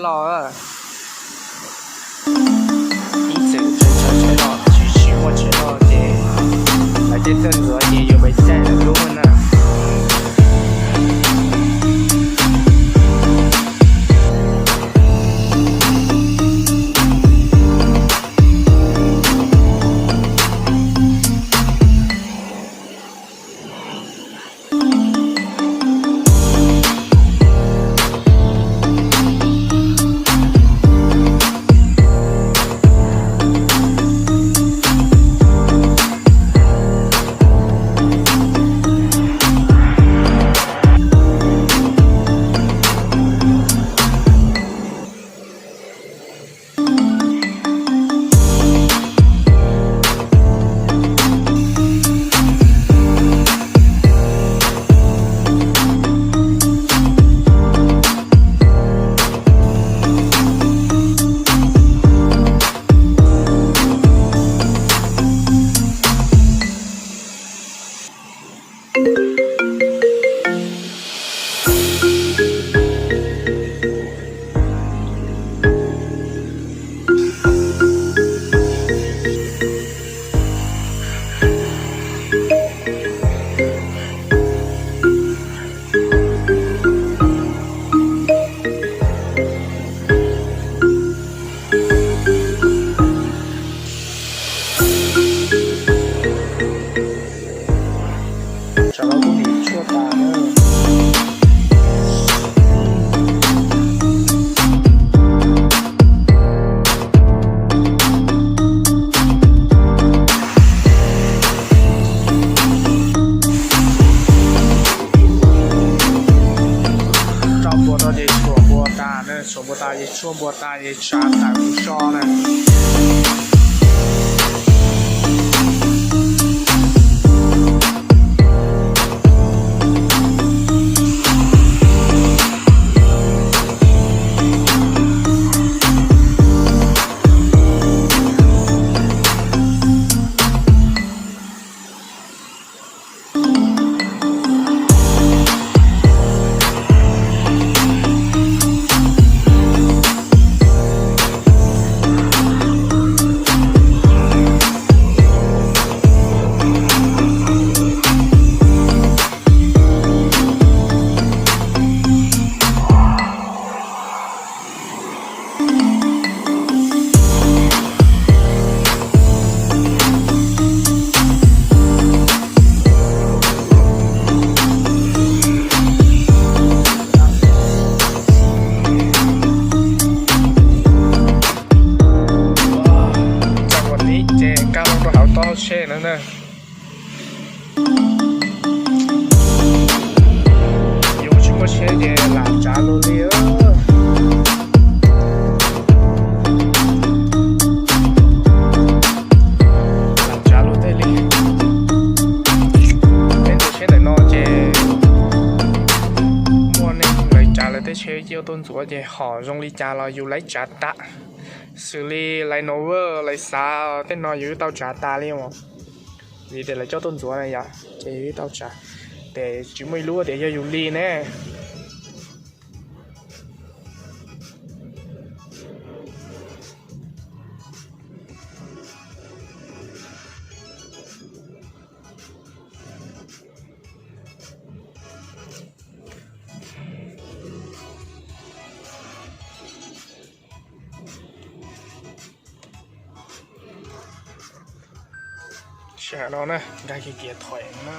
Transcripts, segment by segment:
los. Ib txwm tsheb tsheb los tsis tsis muaj tsheb los ces lawv tej txawj ntxuav ces yuav pes caij lawv lub na. Tsam no kuj nim tshuaj tas na. Rau npua no ces tshuam npua tas na, tshuam npua tas ces tshuaj npua tas ces tsa tawm kuv so na. Txog ua ntej ces nkag los rau hauv toj tsheb no na. Yus tsis muaj tsheb ces lam tsav lus li. Lam tsav lus tej li. Peb tus tsheb ntawm no ces muaj neeg lawv tsav lawv tej tsheb coj tuaj ntxuav ces hom zoo li cas los yus laiv tsav tas. Xws li laiv Nova, laiv Xav tej no yus wb tau tsav tas li os. Vim tias lawv coj tuaj ntxuav na yom, ces yus wb tau tsav. Ces tsis muaj ib lub tias yog yus li ne. Sij hawm no na, nkag kiag kiag thoim no na.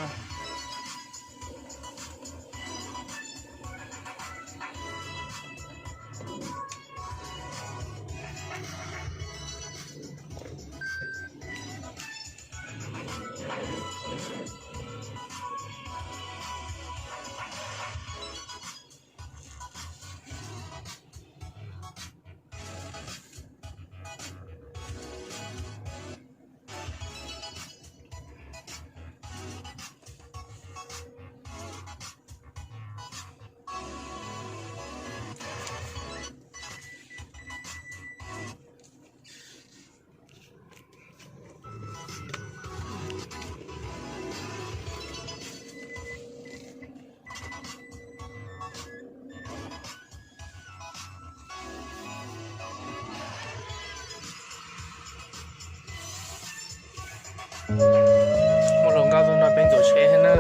Muaj hluas nkauj tuaj nrog peb ntxuav tsheb thiab na.